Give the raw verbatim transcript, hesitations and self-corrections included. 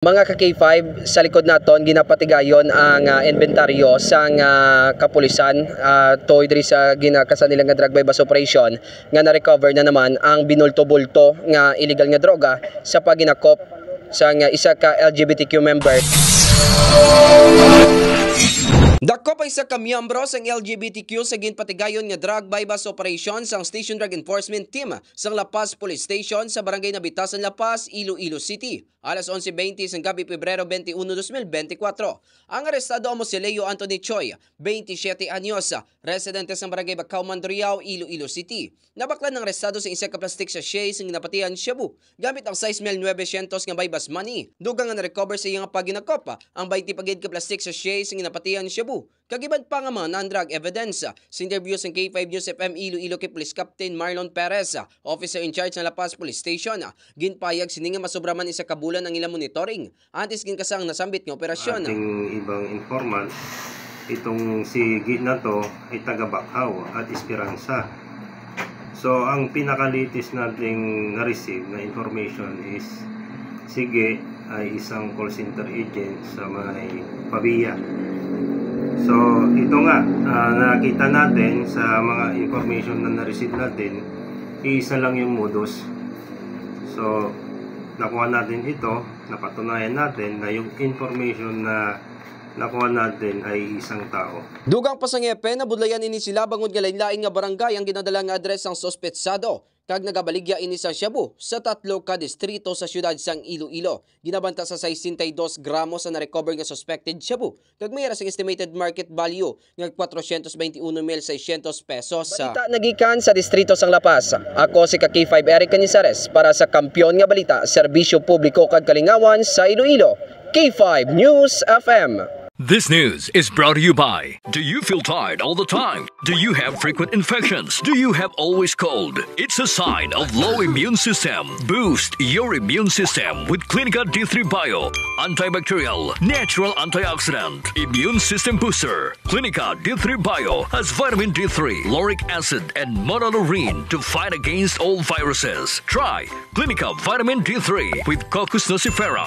Mga ka K five, sa likod naton ginapatigayon ang, ah, inventaryo sang, ah, kapulisan, ah, tuod diri sa ginakasa nila nga drug buy-bust operation nga na-recover na naman ang binulto-bulto nga illegal nga droga sa paghinakop sang isa ka L G B T Q member. Dakop ang isa ka miyembro sang L G B T Q sa ginpatigayon nga drug buy-bust operation sang Station Drug Enforcement Team sang La Paz Police Station sa Barangay Nabitasan, La Paz, Iloilo City. Alas onse veinte sang gabi, Pebrero twenty-one, dos mil benti kwatro. Ang arestado amo si Leo Anthony Choi, twenty-siyete anyos, residente sa Barangay Bacau, Mandurriao, Iloilo City. Nabaklan ang arestado sa isa ka plastic sachet sing ginapatihan shabu gamit ang sais mil novecientos nga buy-bust money. Dugang nga na-recover sa iya nga paghinakop ang baynte pa gid ka plastic sachet sing ginapatihan shabu kag iban pa nga mga non-drug evidence. Sa interview sang K five News F M Iloilo kay Police Captain Marlon Perez, officer in charge sa La Paz Police Station, ginpahayag sini nga masobra man isa ka bulan ang ilang monitoring antes ginkasa ang nasambit nga operasyon. Ating ibang informant, itong si Gi na to ay taga Bacau at Esperanza. So, ang pinaka-latest nating na-receive na information is si Gi ay isang call center agent sa may Pavia. So, ito nga, ah, nakita natin sa mga information na na-receive natin, isa lang yung modus. So, nakuha natin ito, napatunayan natin na yung information na nakuha natin ay isang tao. Dugang pa sang hepe, nabudlayan ini sila bangod nga lain-lain nga barangay ang ginadala nga address sang suspetsado, kag nagabaligya ini sang shabu sa tatlo ka distrito sa siyudad sang Iloilo. Ginabanta sa sesenta y dos gramo sa na-recover nga suspected shabu, kag may ara sang estimated market value nga cuatrocientos veintiuno mil seiscientos pesos. Balita nagikan sa distrito sang La Paz. Ako si ka K five Eric Canizares para sa Kampiyon nga Balita, Serbisyo Publiko kag Kalingawan sa Iloilo, K five News F M. This news is brought to you by. Do you feel tired all the time? Do you have frequent infections? Do you have always cold? It's a sign of low immune system. Boost your immune system with Clinica D three Bio, antibacterial, natural antioxidant, immune system booster. Clinica D three Bio has vitamin D three, lauric acid, and monolaurin to fight against all viruses. Try Clinica Vitamin D three with Cocos nucifera.